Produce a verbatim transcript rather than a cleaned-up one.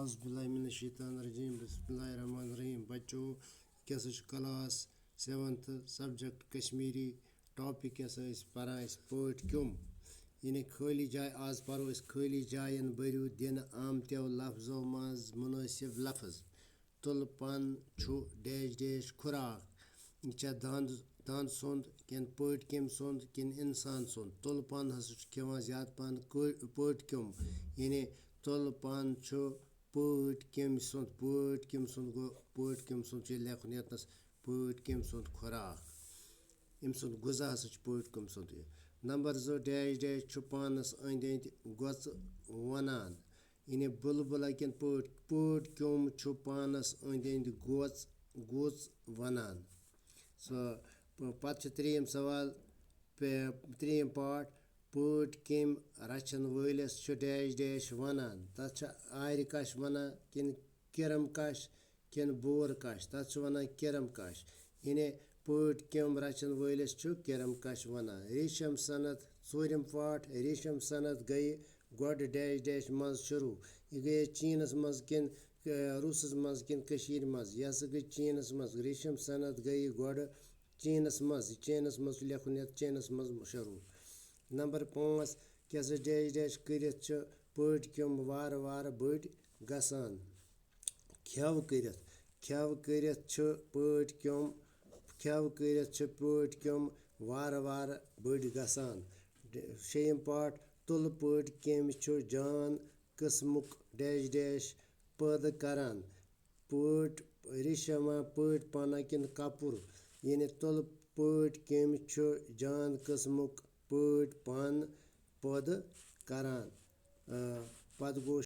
اعوذ باللہ من الشیطان الرجیم، بسم اللہ الرحمن الرحیم۔ بچو، کیٛاہ سا چھُ class seventh, subject Kashmiri, topic کیٛاہ سا ٲسۍ پران أسۍ؟ پٲٹھۍ کیوٚم۔ یعنی خٲلی جاے، آز پرو أسۍ خٲلی جاین بٔرِو دِنہٕ آمتیو لفظو منٛز مُنٲسِب لفظ۔ تُلہٕ پن چھُ ڈیش ڈیش خُراک۔ یہِ چھا دَند، دَند سُنٛد کِنہٕ پٲٹھۍ کیٚمۍ سُنٛد کِنہٕ اِنسان سُنٛد؟ تُلہٕ پن ہسا چھُ کھٮ۪وان زیادٕ پہن کٲ-، پٲٹھۍ کیوٚم۔ یعنی تُلہٕ پن چھُ پٲٹھۍ کیٚمۍ سُنٛد، پٲٹھۍ کیٚمۍ سُنٛد گوٚو، پٲٹھۍ کیٚمۍ سُنٛد چھُ یہِ لیکھُن ییٚتنَس، پٲٹھۍ کیٚمۍ سُنٛد خُراک۔ أمۍ سُنٛد غذا ہسا چھُ پٲٹھۍ کیٚمۍ سُنٛد یہِ۔ نمبر زٕ، ڈیش ڈیش چھُ پانَس أنٛدۍ أنٛدۍ گۄژٕ وَنان۔ یعنی بُلبُلہ کِنہٕ پٲٹھۍ، پٲٹھۍ کیوٚم چھُ پانَس أنٛدۍ أنٛدۍ گۄژ، گوٚژ وَنان۔ سُہ پ-، پَتہٕ چھُ ترٛیٚیِم سوال، پے-، ترٛیٚیِم پارٹ، پٲٹھۍ کیٚمۍ رَچھَن وٲلِس چھُ ڈیش ڈیش وَنان۔ تَتھ چھِ آرِ کَش وَنان کِنہٕ کِرَم کَش کِنہٕ بور کَش؟ تَتھ چھِ وَنان کِرَم کَش۔ یعنی پٲٹھۍ کیٚمۍ رَچھَن وٲلِس چھُ کِرَم کَش وَنان۔ ریشم صنعت، ژوٗرِم پارٹ، ریشم صنعت گٔیہِ گۄڈٕ ڈیش ڈیش منٛز شروٗع۔ یہِ گٔیے چیٖنَس منٛز کِنہٕ، ٲ، روٗسَس منٛز کِنہٕ کٔشیٖرِ منٛز؟ یہِ ہسا گٔے چیٖنَس منٛز۔ ریشم صنعت گٔیہِ گۄڈٕ چیٖنَس منٛز۔ یہِ چیٖنَس منٛز چھُ لیکھُن یَتھ، چیٖنَس منٛز شروٗع۔ نمبر پانٛژھ، کیٛاہ سا ڈیش ڈیش کٔرِتھ چھِ پٲٹھۍ کیٚمۍ وارٕ وارٕ بٔڑۍ گژھان؟ کھٮ۪و کٔرِتھ، کھٮ۪و کٔرِتھ چھِ پٲٹھۍ کیٚمۍ، کھٮ۪و کٔرِتھ چھِ پٲٹھۍ کیٚمۍ وارٕ وارٕ بٔڑۍ گژھان۔ ڈ-، شیٚیِم پارٹ، تُلہٕ پٲٹھۍ کیٚمۍ چھُ جان قٕسمُک ڈیش ڈیش پٲدٕ کران؟ پٲٹھۍ ریشما، پٲٹھۍ پنہ کِنہٕ کپُر؟ یعنی تُلہٕ پٲٹھۍ کیٚمۍ چھُ جان قٕسمُک پٲٹھۍ پن پٲدٕ کران۔ آ، پتہٕ گوٚو